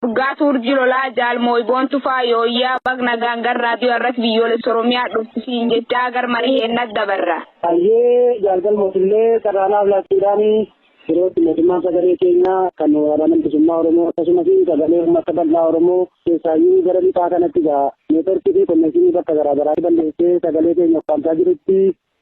Urgaa Tuurjii Lolaa Jaal Mooyiboon Tufaa Yooyyaa Bag Nagaan gar Raadiyoo Arras Biyyoolessa Oromiyaa dhufti jechaa gar mana heennat dabarra. Hayyee jaalgal mootillee carraanaaf laachuudhaan yerootti mootummaan sagalee keenyaa kan waraana bilisummaa Oromoo akkasumas sagalee uummata bal'aa Oromoo keessaayyuu gara lixaa kanatti egaa neetworkii fi konnekshinii bakka garaa garaatti balleessee sagalee keenya ukkaamsaa jirutti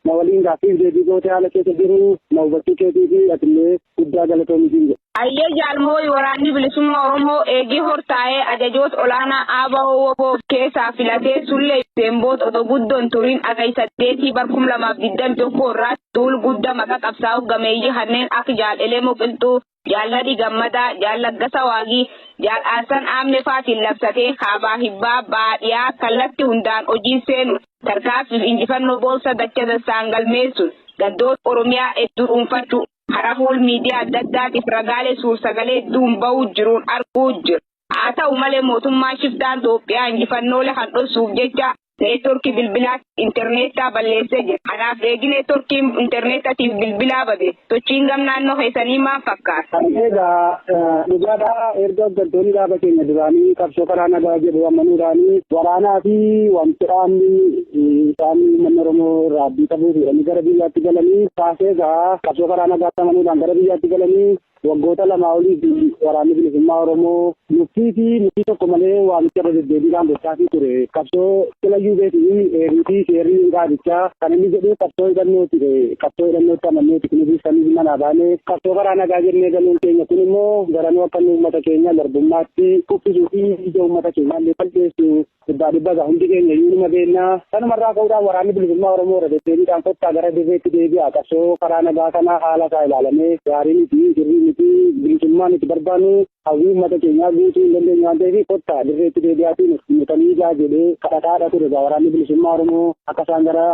na waliin gaaffiif deebii gootee haala keessa jiru na hubachuu keetii fi atillee guddaa galatoomi siin jedha. Hayyee Jaalmooyi waraanni bilisummaa Oromoo eegii hortaa'ee ajajoota olaanaa ABO WBO of keessaa filatee sullee Seenboot otoo guddoon turiin Agay 8 bar 2021 irraa duul guddaa maqaa qabsaa'uuf gameeyyii kanneen akka Jaal Elemoo Qilxuu, Jaal Nadhii Gammadaa, Jaal Laggasa Waagii, Jaal Aassan Aamne faatiin labsatee kaabaa hibbaa baadhiyaa kallatti hundaan hojii seenu tarkaanfiif injifannoo boonsa dacha dassaan galmeessuun gandoota Oromiyaa hedduu dhuunfachuu karaa fuul miidiyaa adda addaatiif ragaalee suur-sagalee hedduun bahuu jiruun arguu jira. Haa ta'u malee mootummaan shiftaan Itoophiyaa injifannoolee kan dhoksuuf jecha neetworkii bilbilaa intarneetaa balleessee jira. Kanaaf eegi neetworkiin intarneetatiif bilbilaa bade sochiin gam naannoo keessanii maal fakkaata? Egaa dhugaadhaa erga hoggantoonni dhaaba keenya duraanii qabsoo karaa nagaa jedhu amanuudhaanii waraanaa fi wanti dhaabni isaan uummanni Oromoo irraa abdii qabuu fuudhanii gara biyyaatti galanii kaasee egaa qabsoo karaa nagaatti amanuudhaan gara biyyaatti galanii waggoota 2 oliif waraanni bilisummaa Oromoo murtii fi murtii tokko malee waamicha irra deddeebiidhaan gochaafii ture. Qabsoo filayyuu beetii eeguutii seerri dhaabichaa kan inni jedhu qabsoo hidhannooti. Qabsoo hidhannootti amanneeti kunis kan inni manaa baanee qabsoo karaa nagaa jennee galuun keenya kun immoo garanuu akka inni uummata keenya garbummaatti kuffisuu fi ija uummata keenyaa illee balleessu dhibbaa dhibba hundi keenya iyyuu nima beennaa. Kanumarraa ka'uudhaan waraanni bilisummaa Oromoo irra deddeebiidhaan kottaa gara dirreetti deebi'a. Qabsoo karaa nagaa kana haala isaa ilaalamee gaarii miti sirrii miti bilisummaan itti barbaannu hawwii uummata keenyaa guutuu hin dandeenyu waan ta'eef kottaa dirreetti deebi'aatiin nutanii ijaa jedhee kadhataadha ture. Waraanni bilisummaa Oromoo akka isaan gara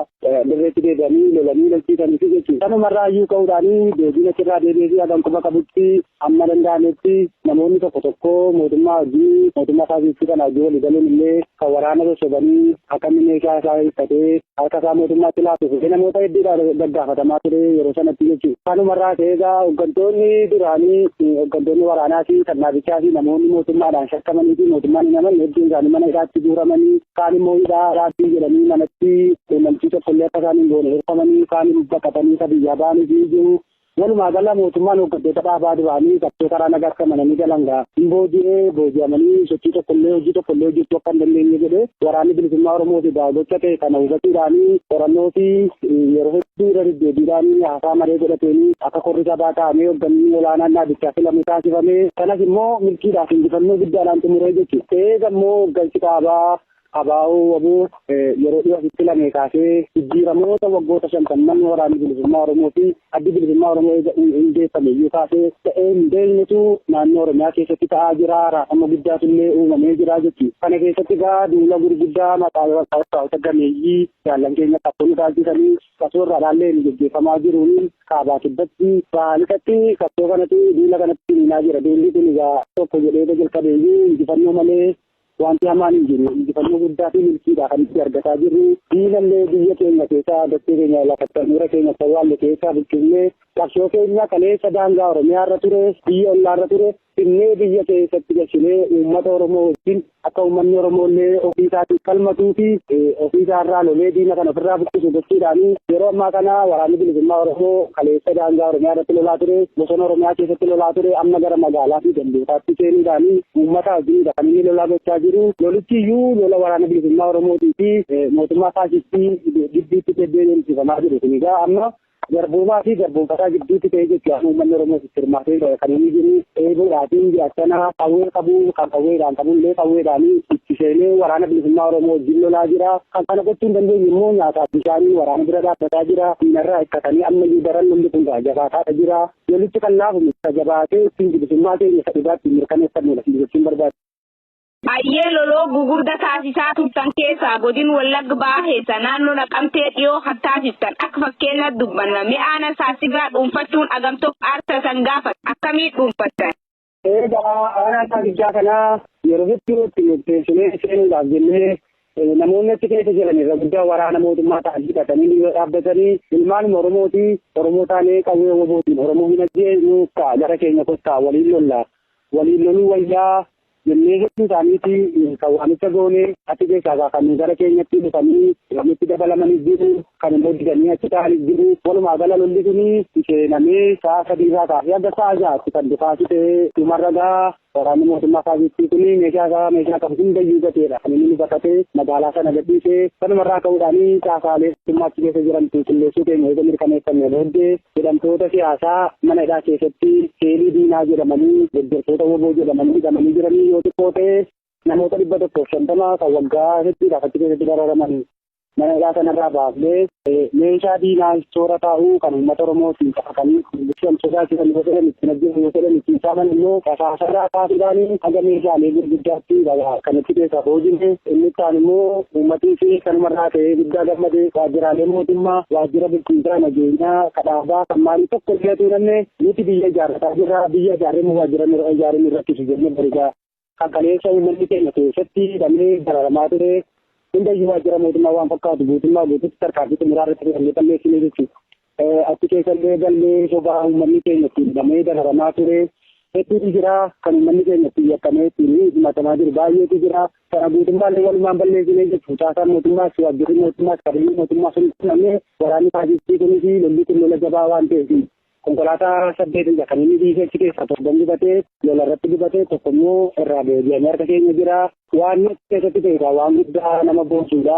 dirreetti deebi'anii lolanii lolchiisanii fi jechuudha. Kanumarraa iyyuu ka'uudhaan deebiin achirraa deebi'ee fi hagam quba qabutti amma danda'ametti namoonni tokko tokko mootummaa hojii mootummaa faasistii kana hojii walii galuun illee kan waraana sossobanii akka inni meeshaa isaa hiikkatee harka isaa mootummaatti laatuuf namoota hedduudhaan gaggaafatamaa ture yeroo sanatti jechuudha. Kanumarraa ka'ee egaa hoggantoonni duraanii hoggantoonni waraanaa fi kan dhaabichaa fi namoonni mootummaadhaan shakkamanii fi mootummaan hin amanne hedduun isaanii mana hidhaatti guuramanii kaan immoo hidhaa dhaabbii jedhanii manatti quunnamtii tokkollee akka isaan hin goone hirfamanii kaan baqatanii ka biyyaa ba'anii fi jiru. Walumaa gala mootummaan hoggantoota dhaabaa duraanii qabsoo karaa nagaa akka amananii galan gaa hin booji'ee booji'amanii sochii tokkollee hojii tokkollee hojjechuu akka hin dandeenye jedhee waraanni bilisummaa Oromooti gocha ta'e kana hubachuudhaanii qorannoo fi yeroo hedduu irra deddeebiidhaanii haasaa maree godhateenii akka korri sabaa ta'amee hogganni olaanaan dhaabichaa filamu taasifamee kanas immoo milkiidhaaf injifannoo guddaadhaan xumuree jechuudha. Eega immoo hoggansi dhaabaa ABO WBO yeroo dhiyoo asitti lamee kaasee jijjiiramoota waggoota 50 waraanni bilisummaa Oromoo fi addi bilisummaa Oromoo hundeeffame iyyuu kaasee ta'ee hin beeknetu naannoo Oromiyaa keessatti ta'aa jira. Raafama guddaatu illee uumamee jira jechuudha. Kana keessatti egaa duula gurguddaa maqaa qabsaa'ota gameeyyii jaallan keenya qabsoon taasisanii qabsoo irraa dhaallee geggeeffamaa jiruun kaabaa kibbatti baalixatti qabsoo kanatti duula kanatti hiriiraa jira. Duulli kun egaa tokko jedhee jalqabeeyyuu injifannoo malee wanti hamaan hin jiru. Injifannoo guddaa fi milkiidha kan itti argataa jirru. Diinallee biyya keenya keessaa dachee keenya lafa qaxxaamura keenya sawwaalle keessaa buqqifnee qabsoo keenya kaleessa daangaa Oromiyaa irra ture biyya ollaa irra ture finnee biyya keessatti galchinee uummata Oromoo wajjin akka uummanni Oromoo illee ofii isaatiin falmatuu fi ofii isaarraa lolee diina kana ofirraa buqqisu gochuudhaan yeroo ammaa kana waraanni bilisummaa Oromoo kaleessa daangaa Oromiyaa irratti lolaa ture bosona Oromiyaa keessatti lolaa ture amma gara magaalaa fi gandootaatti seenuudhaan uummata wajjin kan inni lolaa gochaa jiru. Lolichi iyyuu lola waraana bilisummaa Oromootii fi mootummaa faasistii gidduutti deddeebiinsifamaa jiru. Kun egaa amma garbummaa fi garboomfataa gidduutti ta'ee jechuudha. Uummanni Oromoo hirmaatee kan inni jiru eebuudhaatiin jiraachana qawwee qabu kan qawweedhaan qabu illee qawweedhaan itti seenee waraana bilisummaa Oromoo wajjin lolaa jira. Kan kana gochuu hin dandeenye immoo nyaataaf bishaanii waraana bira dhaabbataa jira. Diinarraa hiikkatanii ammayyuu daran lolli kun jabaataadha jira. Lolichi kan laafu jabaatee ittiin bilisummaa keenya isa dhugaatti mirkaneeffannudha jechuun barbaada. Baay'ee loloo gugurda taasisaa turtan keessaa godin Wallagga Bahaa keessa naannoo Naqamtee dhiyoo kan taasiftan akka fakkeenyaatti dubbanna. Mi'aana saasigaa dhuunfachuun agamtoo aarsaa san gaafata. Akkamii dhuunfattan? Egaa aanaa saasichaa kanaa yeroo hedduu itti murteessinee seenuudhaaf jennee namoonni achi keessa jiran irra guddaa waraana mootummaa ta'an hidhatanii dhiirota dhaabbatanii ilmaanuma Oromootii Oromoo taanee qawwee WBOtiin Oromoo hin ajjeesnu gara keenya kottaa waliin lolla waliin loluu wayyaa jennee hedduu isaaniiti kan waamicha goone achi keessaa kan gara keenyatti dhufanii walitti dabalamanii jiru kan immoo didanii achi ta'anii jiru. Walumaa gala lolli kuni seenamee sa'a 3 kaasee hanga sa'a 6tti kan dhufaasi ta'ee dhumarra gaa waraanni mootummaa faasistii kuni meeshaa isaa meeshaa qabu hundayyuu gateedha. Kan inni baqatee magaalaa sana gadhiisee kanumarraa ka'uudhaan caasaalee mootummaa achi keessa jiran qulqulleessuu keenya eega mirkaneeffanne booddee hidhamtoota siyaasaa mana hidhaa keessatti seelii diinaa jedhamanii deeggartoota WBO jedhamanii hidhamanii jiranii yoo xiqqoo ta'e namoota 150 kan waggaa hedduudhaaf achi keessatti dararaman mana hidhaa sanarraa baafnee meeshaa diinaa toora taa'uu kan uummata Oromootiin qabatanii sodaachisan yoo fedhan ittiin ajjeesan yoo fedhan ittiin saaman immoo rasaasarraa kaasuudhaan haga meeshaalee gurguddaatti kan itti keessaa boojine inni kaan immoo uummatii fi kanumarraa ta'ee guddaa gammadee waajjiraalee mootummaa waajjira bulchiinsaa nageenyaa kadhaabaa kan maalii tokko illee tuulanne nuti biyya ijaarrataa jirra biyya ijaarree waajjira ijaarree nu rakkisu jennee barigaa. Kan kaleessa uummanni keenya keessatti hidhamee dararamaa ture hundayyuu waajjira mootummaa waan fakkaatu guutummaa guututti tarkaanfii xumuraa irratti fudhannee balleessine jechuudha. Achi keessallee galmee sobaa uummanni keenya ittiin hidhamee dararamaa ture hedduutu jira. Kan uummanni keenya ittiin yakkamee ittiin himatamaa jiru baay'eetu jira. Kana guutummaallee walumaan balleessine jechuudha. Caasaan mootummaas, waajjirri mootummaas, qabeenyi mootummaas sun namni waraanni faasistii kunis lolli kun lola jabaa waan ta'eef konkolaataa 8 kan inni dhiisee achi keessaa 7 gubatee, lola irratti gubatee, tokko immoo irraa deebi'amee harka keenya jira. Waan keessatti ta'e waan guddaa nama boonsuudha.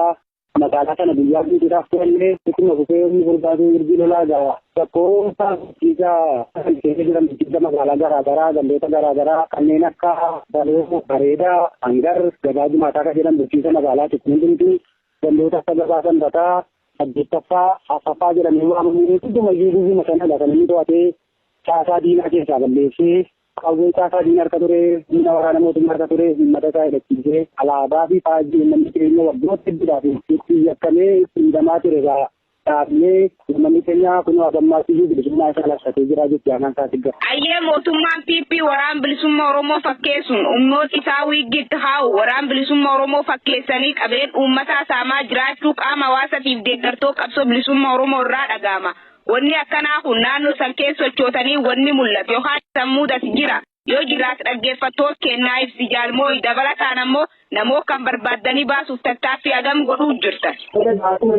Magaalaa kana guyyaa guutuudhaaf to'annee ittuma fufee humni furgaasuu urjii lolaa ga'a. Bakkoota bulchiinsa kan keessa jiran bulchiinsa magaalaa garaa garaa, gandoota garaa garaa kanneen akka Baloo, Bareedaa, Hangar, Gabaa Jumaataa kan jedhan bulchiinsa magaalaa tokko hundumtu gandoota akka Gabaa Sanbataa, 8ffaa, 4ffaa jedhamee waamamu hundumayyuu guyyuma sanadha kan inni to'atee caasaa diinaa keessaa balleessee, qawwee caasaa diinaa harka ture, humna waraana mootummaa harka ture, uummata isaa hidhachiisee, alaabaa fi faajjii uummanni keenya waggoota hedduudhaaf itti yakkamee itti hidhamaa ture irraa dhaabnee uummanni keenya kunoo hagammaatti iyyuu bilisummaa isaa labsatee jira jechuudha aanaan Saasiggaa. Ayyee, mootummaan PP waraan bilisummaa Oromoo fakkeessuun humnoota isaa wiiggitti haa'u waraan bilisummaa Oromoo fakkeessanii qabeen uummataa saamaa jiraachuu qaama hawaasatiif deeggartoota qabsoo bilisummaa Oromoo irraa dhaga'ama. Wanni akkanaa kun naannoo san keessa sochootanii wanni mul'atu yookaan san mudatu jira. Yoo jiraate dhaggeeffattoota kennaa ibsi jaalmooyi. Dabalataan ammoo namoota kan barbaaddanii baasuuf tattaaffii hagam godhuu jirtan? Akkuma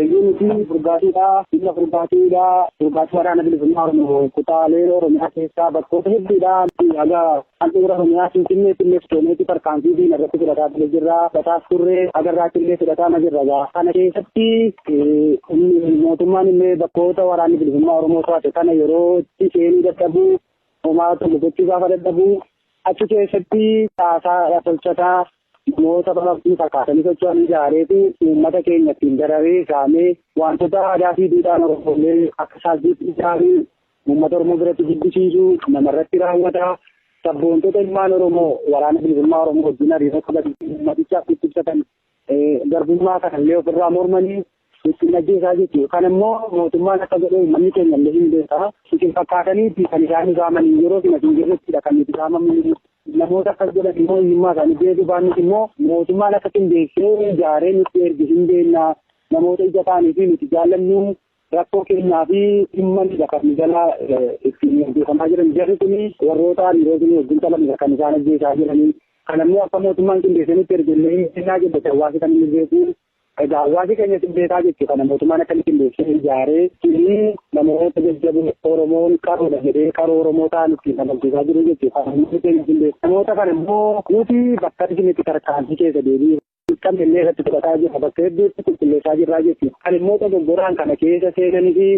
iyyuu nuti furgaasuudha, humna furgaasuudha, furgaasuu waraana bilisummaa Oromoo kutaalee Oromiyaa keessaa bakkoota hedduudha. Haga handhuura Oromiyaa Finfinneetti illee fitooneetti tarkaanfii diina irratti fudhataa ture jirra. Fudhataas turre, agarraatti illee fudhataa jirra. Kana keessatti mootummaan illee bakkoota waraanni bilisummaa Oromoo to'ate kana yeroo itti seenuu dadhabu, homaa tokko gochuu gaafa dadhabu, achi keessatti caasaa tolchataa namoota balabduu fakkaatanii socho'an ijaareetu uummata keenya ittiin dararee saamee wantoota aadaa fi duudhaan Oromoolee akka saalfiitti ijaaruu uummata Oromoo biratti jibbisiisuu namarratti raawwata. Sabboontota ilmaan Oromoo waraana bilisummaa Oromoo wajjin hariiroo qaban uummatichaaf itti ibsatan garbummaa kanallee ofirraa mormanii ittiin ajjeesaa jechuudha. Kan immoo mootummaan akka godhe uummanni keenya illee hin beeka. Isin fakkaatanii kan isaan saamanii yeroo isin hin jirrettidha kan nuti saamamnu. Namoota akkas godhan immoo hiyyummaa isaanii beekuu baannus immoo mootummaan akka qindeessee ijaaree nutti ergi hin beekna. Namoota ija ta'anii fi nuti jaallannu rakkoo keenyaa fi dhimmanidha kan nu jala ittiin ajjeefamaa jiran. Jarri kuni warroota hariiroo sun wajjin qabanidha kan isaan ajjeesaa jiranii. Kan immoo akka mootummaan qindeessee nutti erge illee hin beeknaa jedhu hawaasi kan inni beeku. Egaa hawaasi keenya sin beekaa jechuudha. Kana mootummaan akka inni qindeessee ijaaree inni namoota jajjaboo Oromoon qaroodha jedhee qaroo Oromoo ta'an ittiin amansiisaa jiru jechuudha. Kana uummanni keenya sin beeku. Namoota kana immoo nuti bakka itti tarkaanfii keessa deebii qabne illee irratti fudhataa jirra. Bakka hedduutti qulqulleessaa jirra jechuudha. Kan immoo dogoggoraan kana keessa seenanii fi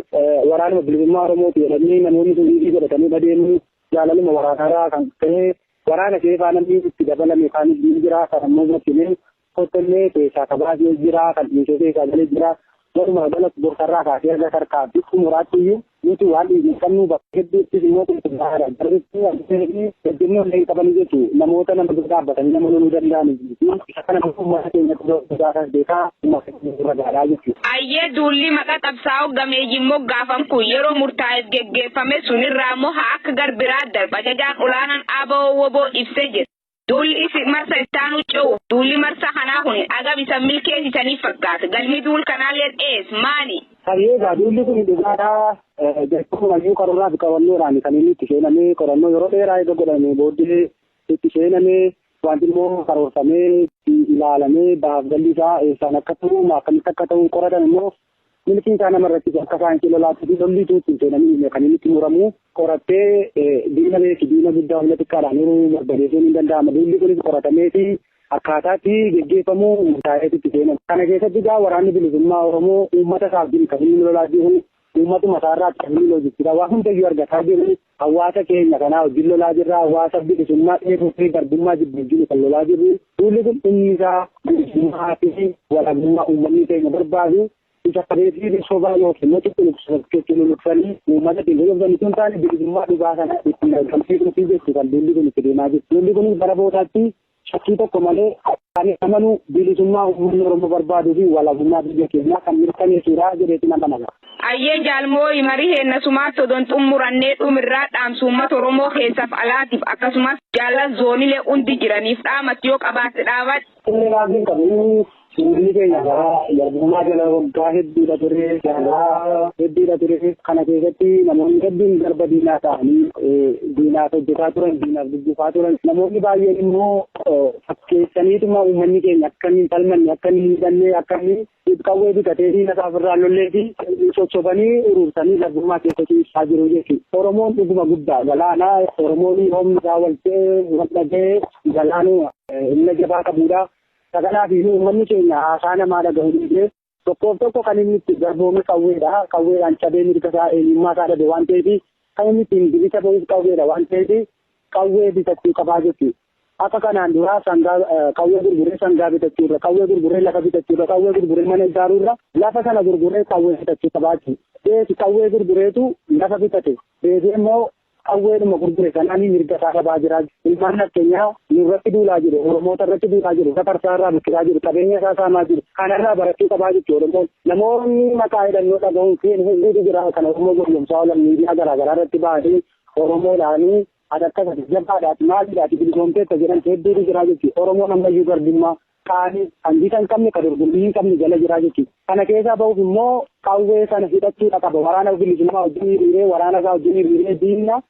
waraanuma bilisummaa Oromooti jedhanii namoonni sun dhiigii godhatanii adeemuu jaalaluma waraanarraa kan ta'e waraana keefaa namni itti dabalame kan ni jira. Kan immoo gochine kottallee keessaa kabaasee jira, kan dhiisee keessaa galee jira. Walumaa galatti gorsarraa kaasee erga tarkaanfii xumuraatti iyyuu nuti waan dhiisne qabnu bakka hedduuttis immoo qulqullaa'aadha. Jarritti ejjennoo illee hin qabanii jechuudha. Namoota nama dura dhaabbatanii nama loluu danda'anii isa kana uummata keenyatti gaafa beekaa uummata keenya dura gaadhaa jechuudha. Ayyee, duulli maqaa qabsaa'oo gameeyyiin moggaafan kun yeroo murtaa'eef geggeeffame sunirraa immoo haa akka gar biraa darba ajajaan olaanaan ABO WBO ibsee jira. Duulli isi marsa ittaanu ce'u duulli marsa kanaa kun agam isa milkeessisanii fakkaata. Galmi duul kanaallee dhees maali? Hayyee, egaa duulli kun dhugaadhaa jalqabumayyuu karooraa fi qorannoodhaan kan inni itti seenamee, qorannoo yeroo dheeraa eega godhamee booddee itti seenamee, wanti immoo karoorfamee itti ilaalamee baaf galli isaa eessaan akka ta'u, akkamitti akka ta'u qoratan immoo milkiin isaa nama irratti akka saayinsii lolaatti fi lolliitu ittiin seenamee kan inni itti muramu qorattee diina beeki, diina guddaa humna xiqqaadhaan yeroo barbadeessuun hin danda'ama. Duulli kunis qoratamee fi akkaataatti geggeeffamu murtaa'eetu itti seenama. Kana keessatti egaa waraanni bilisummaa Oromoo uummata isaaf kan inni lolaa jiru, uummatuma isaarraa kan inni loojistiidha. Waan hundayyuu argataa jiru hawaasa keenya kanaa wajjin lolaa jirra. Hawaasa bilisummaa dheebuu fi garbummaa jibbuu jiru kan lolaa jirru. Duulli kun dhumni isaa bilisummaa fi walabummaa uummanni keenya barbaadu isa qabeetii sobaa yookiin immoo cululuqsanii uummata ittiin goyoomsanii tun taane bilisummaa dhugaa sana ittiin argamsiisuu fi jechuu kan duulli kun itti deemaa jiru. Duulli kun bara boodaatti shakkii tokko malee kan amanu bilisummaa uummanni Oromoo barbaaduu fi walabummaa biyya keenyaa kan mirkaneessuudha jedheetti nama naga. Ayyee jaalmooyi marii heenna sumaatti odon xummurannee dhumirraa dhaamsu uummata Oromoo keessaaf alaatiif akkasumas jaallan zoonilee hundi jiraniif dhaamatti yoo qabaatte dhaabadhu. Inni baay'een qabu uummanni keenya garaa garbummaa jala waggaa hedduudha ture jaarraa hedduudha ture kana keessatti namoonni hedduun garba diinaa ta'anii diinaaf hojjetaa turan diinaaf dubbifaa turan namoonni baay'een immoo fakkeessaniituma uummanni keenya akkamiin falmanne akkamiin hidhanne akkamiin qawwee bitatee diina isaa ofirraa lollee fi sossobanii urursanii garbummaa keessa ciibsaa jiru jechuudha. Oromoon dhuguma guddaa galaana Oromoon humna isaa wal ta'ee wal dhaga'ee galaanuma humna jabaa qabudha. Kanaaf iyyuu uummanni keenya haasaa namaa dhaga'u dhiisee tokkoof tokko kan inni itti garboome qawweedha. Qawweedhaan cabee mirga isaa eenyummaa isaa dhabe waan ta'eef kan inni ittiin bilisa ba'uuf qawweedha waan ta'eef qawwee bitachuu qabaa jechuudha. Akka kanaan duraa sangaa qawwee gurguree sangaa bitachuurra qawwee gurguree lafa bitachuurra qawwee gurguree mana ijaaruurra lafa sana gurguree qawwee bitachuu qabaa jechuudha. Beeki qawwee gurgureetu lafa bitate beekee immoo qawweedhuma gurgure kanaan mirga isaa dhabaa jira. Ilmaan addunyaa nurratti duulaa jiru, Oromoota irratti duulaa jiru, safarsaa irraa buqqisaa jiru, qabeenya isaa saamaa jiru. Kanarraa barachuu qabaa jechuudha Oromoon. Namoonni maqaa hidhannoo dhaga'uun fi hedduutu jira kan Oromoo gowwoomsaa oolan miidiyaa garaagaraa irratti ba'anii Oromoodhaanii ati akkas ati jabaadhaati maaliidhaati bilisoomteetta jedhan hedduutu jira jechuudha. Oromoon ammayyuu garbummaa qaanii kan bisa hin qabne kan dorgommii hin qabne jala jira jechuudha. Kana keessaa ba'uuf immoo qawwee sana hidhachuudha qaba. Waraana bilisummaa wajjin hiriiree waraana isaa wajjin hiriiree diina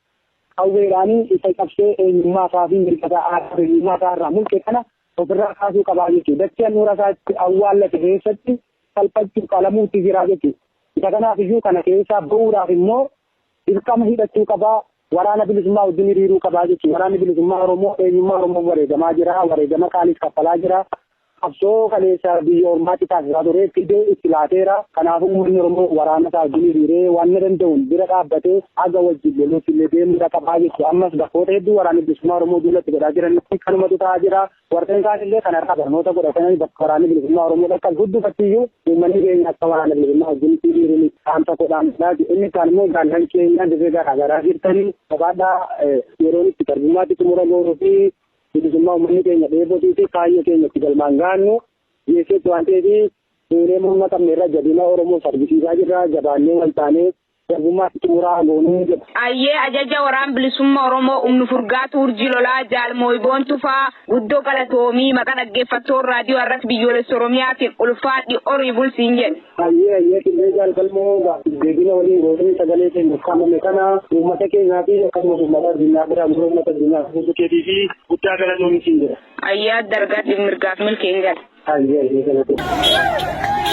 qawweedhaanii isa cabsee eenyummaa isaa fi mirga isaa aadaa fi eenyummaa isaa irraa mulqe kana ofirraa kaasuu qabaa jechuudha. Dachee handhuura isaa itti awwaallate keessatti salphachuu qalamuutti jira jechuudha. Isa kanaaf iyyuu kana keessaa ba'uudhaaf immoo dirqama hidhachuu qabaa. Waraana bilisummaa wajjin hiriiruu qabaa jechuudha. Waraanni bilisummaa Oromoo eenyummaa Oromoo wareegamaa jira. Wareegama qaaliis kaffalaa jira. Qabsoo kaleessa biyya ormaatti taasisaa ture fidee itti laateera. Kanaafuu uummanni Oromoo waraana isaa wajjin hiriiree waan danda'uun bira dhaabbatee haga wajjin loluuf illee deemuudha qabaa jechuudha. Ammas bakkoota hedduu waraanni bilisummaa Oromoo duulatti godhaa jiranitti kanumatu ta'aa jira. Warreen kaan illee kanarraa barnoota godhatanii bakka waraanni bilisummaa Oromoo dhaqqabu hundumatti uummanni keenya akka waraana bilisummaa wajjin hiriiruun dhaamsa godhaan. Inni kaan immoo gaannan keenya dirree garaagaraa jirtanii gabaadhaa yeroon itti garbummaatti xumura goonuu fi bilisummaa uummanni keenya dheebotuu fi kaayyoo keenya itti galmaan gaannu geesseetti waan ta'eef fuunee morma qabne irra jabina Oromoo argisiisaa jirra jabaannee wal taanee garbummaatti xumuraa goonuu jedha. Ayyee ajaja waraan bilisummaa Oromoo humni furgaatu urjii lolaa jaalmooyi boontufaa guddoo galatoomii maqaa dhaggeeffattoon raadiyoo irratti biyyoolessa Oromiyaatiin ulfaadhi horii bulsiin jedhe. Ayyee ayyee qillee jaalgalmoo deebina waliin goonee sagalee keenya qaamame kana uummata keenyaa fi akkasumas uummata addunyaa biraa gurra uummata addunyaa kuusuu keetii fi guddaa galatoomi siin jedha. Ayyaa dargaatti mirgaaf milkeen gala. Ayyee ayyee galatoomi.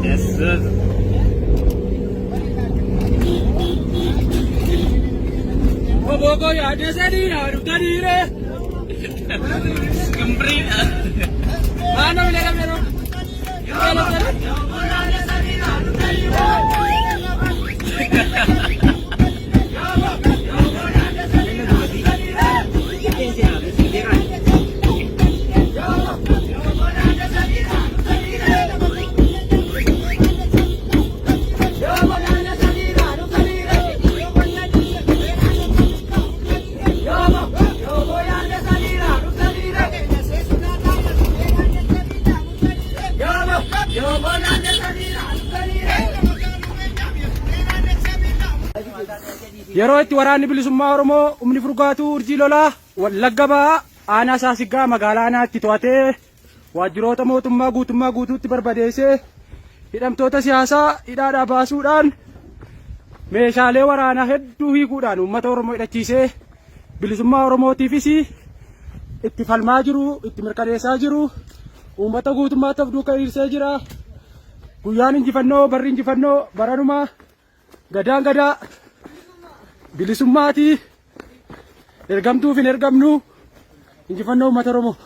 Yes, sir. Yeroo itti waraanni bilisummaa Oromoo humni furgaatuu urjii lolaa Wallagga Bahaa aanaa Saasiggaa magaalaa aanaatti to'atee waajjiroota mootummaa guutummaa guutuutti barbadeessee hidhamtoota siyaasaa hidhaadhaa baasuudhaan meeshaalee waraanaa hedduu hiikuudhaan uummata Oromoo hidhachiisee bilisummaa Oromootiifis itti falmaa jiru, itti mirkaneessaa jiru, uummata guutummaatti of duukaa hiriirsee jira. Guyyaan injifannoo, barri injifannoo baranuma gadaan gadaa bilisummaati. Ergamtuuf hin ergamnu injifannoo uummata Oromoo.